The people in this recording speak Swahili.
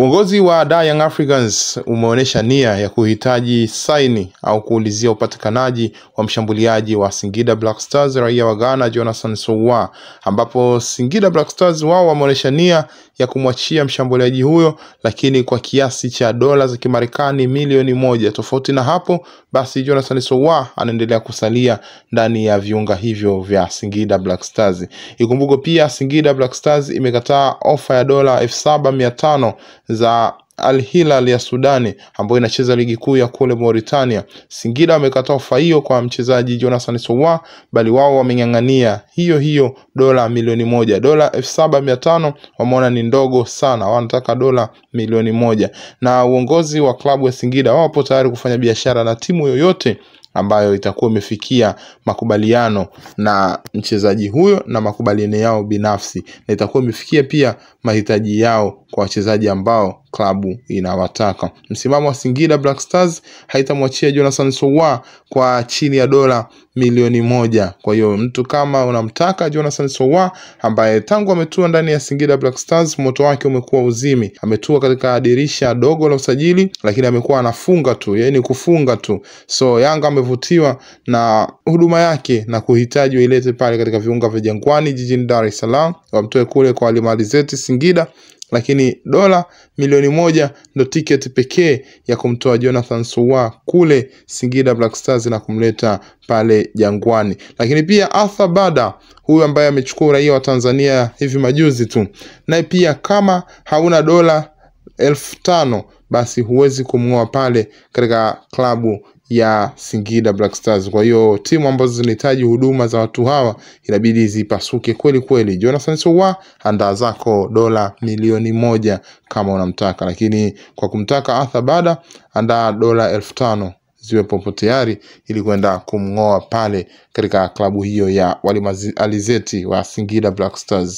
Uongozi wa Da Young Africans umeonyesha nia ya kuhitaji saini au kuulizia upatikanaji wa mshambuliaji wa Singida Black Stars raia wa Ghana Jonathan Sowah, ambapo Singida Black Stars wao wameonyesha nia ya kumwachia mshambuliaji huyo, lakini kwa kiasi cha dola za Kimarekani 1 milioni. Tofauti na hapo, basi Jonathan Sowah anaendelea kusalia ndani ya viunga hivyo vya Singida Black Stars. Ikumbukwe pia Singida Black Stars imekataa ofa ya dola 7,500 za Al Hilal ya Sudani ambayo inacheza ligi kuu ya kule Mauritania. Singida wamekataa ofa hiyo kwa mchezaji Jonathan Sowah, bali wao wameng'ang'ania hiyo hiyo dola 1 milioni. Dola 7,500 wameona ni ndogo sana, wanataka dola 1 milioni. Na uongozi wa klabu ya Singida wapo tayari kufanya biashara na timu yoyote ambayo itakuwa imefikia makubaliano na mchezaji huyo na makubaliano yao binafsi, na itakuwa imefikia pia mahitaji yao kwa wachezaji ambao klabu inawataka. Msimamo wa Singida Black Stars haitamwachia Jonathan Sowah kwa chini ya dola 1 milioni. Kwa hiyo mtu kama unamtaka Jonathan Sowah ambaye tangu ametua ndani ya Singida Black Stars moto wake umekuwa uzimi. Ametua katika dirisha dogo la usajili, lakini amekuwa anafunga tu, yaani kufunga tu. So Yanga amevutiwa na huduma yake na kuhitaji wailete pale katika viunga vya Jangwani jijini Dar es Salaam, wamtoe kule kwa Alimalizeti Singida, lakini dola 1 milioni ndo tiketi pekee ya kumtoa Jonathan Sowah kule Singida Black Stars na kumleta pale Jangwani. Lakini pia Arthur Bada huyu ambaye amechukua uraia wa Tanzania hivi majuzi tu, naye pia kama hauna dola 5,000 basi huwezi kumng'oa pale katika klabu ya Singida Black Stars. Kwa hiyo timu ambazo zinahitaji huduma za watu hawa inabidi zipasuke kweli kweli. Jonathan Sowah, andaa zako dola 1 milioni kama unamtaka, lakini kwa kumtaka Arthur Bada andaa dola 5,000 ziwepo tayari ili kwenda kumng'oa pale katika klabu hiyo ya Walimu Alizeti wa Singida Black Stars.